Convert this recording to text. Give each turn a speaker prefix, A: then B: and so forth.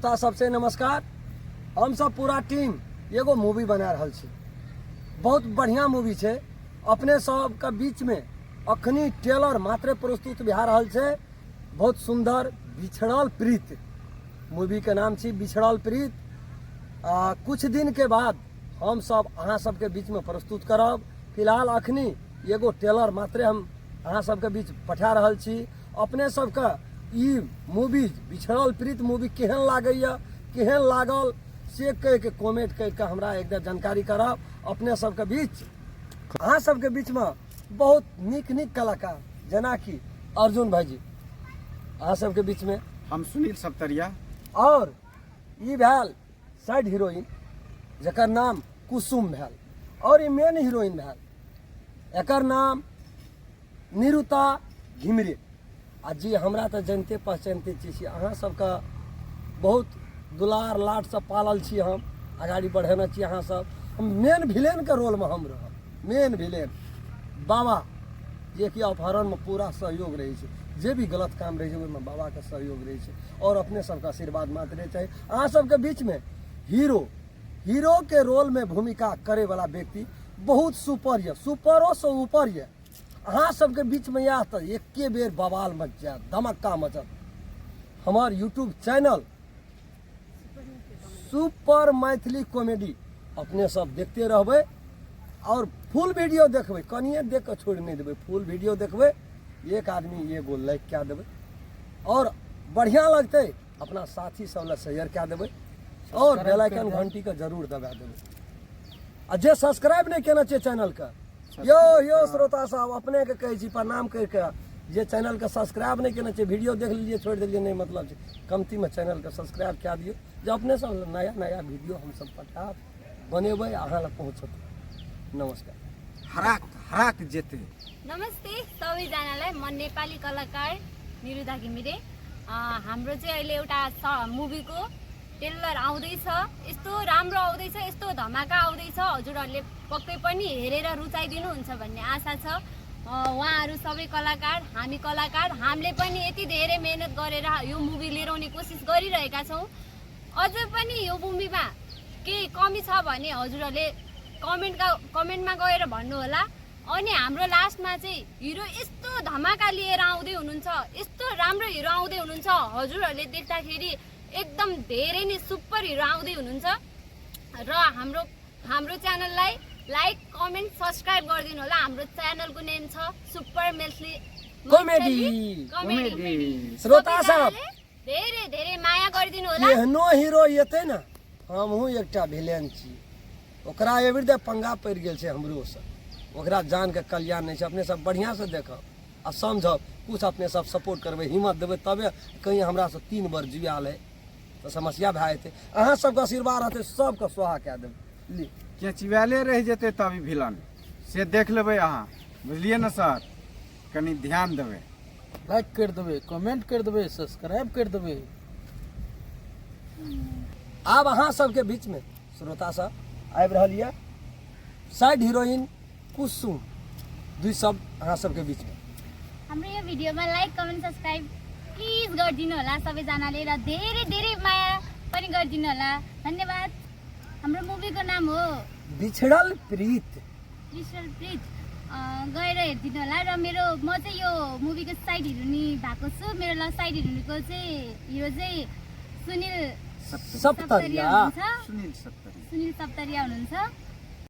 A: श्रोता सबसे नमस्कार। हम सब पूरा टीम एगो मूवी बना रहल छी, बहुत बढ़िया मूवी छै। अपने सबके बीच में अखनी ट्रेलर मात्र प्रस्तुत भए रहल छै। बहुत सुंदर बिछड़ल प्रीत मूवी के नाम छी बिछड़ल प्रीत। कुछ दिन के बाद हम सब अहाँ सबके बीच में प्रस्तुत करब। फिलहाल अखनी एगो ट्रेलर मात्रे हम अहाँ सबके बीच पठा रहल छी। अपने सबके ई मूवी बिछड़ल प्रीत मूवी केहन लागैया, केहन लागल से कहि के कमेंट करि के हमरा एकटा जानकारी करब। अपने सबके बीच अहाँ सबके बीचमे बहुत नीक नीक कलाकार जेनाकि अर्जुन भाईजी अहाँ सबके बीचमे,
B: हम सुनील सप्तरिया,
A: और ई भेल साइड हीरोइन जकर नाम कुसुम भेल, और ई मेन हीरोइन भेल एकर नाम निरुता घिमिरे। आ जी हमरा तऽ जनिते पहचानिते छी, अहाँ सबके बहुत दुलार लाडसँ पालल छी, हम अगाडि बढ़ेने छी। अहाँ सब हम मेन विलेनके रोलमे हम रहब, मेन विलेन बाबा, जेकि अपहरणमे पूरा सहयोग रहै छै, जे भी गलत काम रहै छै ओहिमे बाबाके सहयोग रहै छै, और अपने सबके आशीर्वाद मात्र चाही। अहाँ सबके बीचमे हीरो हीरोके रोलमे भूमिका करैवला व्यक्ति बहुत सुपर यऽ, सुपरोसँ ऊपर यऽ। अहाँ सबके बीचमे आयत तऽ एके बेर बवाल मच जायत, धमक्का मचत। हमर YouTube channel super Maithili comedy अपने सब देखते रहबै और फुल वीडियो देखबै, कनिए देख कऽ छोड़ि नहि देबै, फुल वीडियो देखबै। एक आदमी एगो लाइक कए देबै और बढ़िआँ लगतै अपना साथी सब लए शेयर कए देबै और बेल आइकन घंटीके जरूर दबा देबै। आ जे सब्सक्राइब नहि केने छियै चैनलके, यो यो श्रोता साहब अपने के कहै छी प्रणाम करि के, जे चैनल के सब्सक्राइब नहि केने छै, वीडियो देख लेलियै छोड़ि देलियै, नहि मतलब छै, कमतीमे चैनल के सब्सक्राइब कए दियौ, जे अपने सब नया नया वीडियो हमसब पठायब बनेबै अहाँ लग पहुँचत। नमस्कार।
B: हराक हराक जेतै।
C: नमस्ते सबैजनालाई, म नेपाली कलाकार निरुता घिमिरे। हाम्रो चाहिँ अहिले एउटा मुभीको ट्रेलर आउँदैछ, यस्तो राम्रो आउँदैछ, यस्तो धमाका आउँदैछ, हजुरहरूले पक्कै पनि हेरेर रुचाइदिनुहुन्छ भन्ने आशा छ। उहाँहरू सबै कलाकार, हामी कलाकार, हामीले पनि यति धेरै मेहनत गरेर यो मुभी लिएर आउने कोसिस गरिरहेका छौँ। अझै पनि यो मुभीमा केही कमी छ भने हजुरहरूले कमेन्टमा गएर भन्नुहोला। अनि हाम्रो लास्टमा चाहिँ हिरो यस्तो धमाका लिएर आउँदै हुनुहुन्छ, यस्तो राम्रो हिरो आउँदै हुनुहुन्छ, हजुरहरूले देख्दाखेरि एकदम धेरै नै सुपर हिरो आउँदै हुनुहुन्छ। र हाम्रो हाम्रो च्यानललाई लाइक कमेन्ट सब्सक्राइब गरिदिनु होला। हाम्रो च्यानलको नेम छ सुपर मैथिली
A: कॉमेडी।
C: कॉमेडी।
A: श्रोता साहब
C: धेरै धेरै माया गरिदिनु होला।
A: केहनो हीरो एतै ने, हमहूँ एकटा विलेन छी, ओकरा एबरी पंगा पड़ि गेल छै हमरोसँ, ओकरा जानके कल्याण नहि छै। अपने सब बढ़िआँसँ देखब आ समझब, कुछ अपने सब सपोर्ट करबै, हिम्मत देबै, तबे कहीं हमरासँ 3 बार जुआयल है तऽ समस्या भए जेतै। अहाँ सबके आशीर्वाद रहतै, सबके सोहा कए देबै। ली
B: केचुआले रहि जेतै तब विलन से देख लेबै अहाँ, बुझलियै ने सर? कनि ध्यान देबै,
D: लाइक कर देबै, कमेंट कर देबै, सब्सक्राइब कर देबै।
A: आब अहाँ सबके बीचमे श्रोता सब आबि रहल यऽ साइड हीरोइन कुसुम, दुई सब अहाँ सबके बीचमे।
E: हाम्रो यो भिडियोमा लाइक कमेन्ट सब्सक्राइब प्लिज गरिदिनु होला सबैजनाले, र धेरै धेरै माया पनि गरिदिनु होला। धन्यवाद। हाम्रो मुभीको नाम हो
A: बिछड़ल प्रीत।
E: बिछड़ल प्रीत, गएर हेरिदिनु होला। र म चाहिँ यो मुभीको साइड हिरोनी भएको छु। मेरो ल साइड हिरोनीको चाहिँ हिरो चाहिँ सुनील
A: सप्तरिया
E: हुनुहुन्छ।
B: सुनील सप्तरिया।
E: सुनील सप्तरिया हुनुहुन्छ।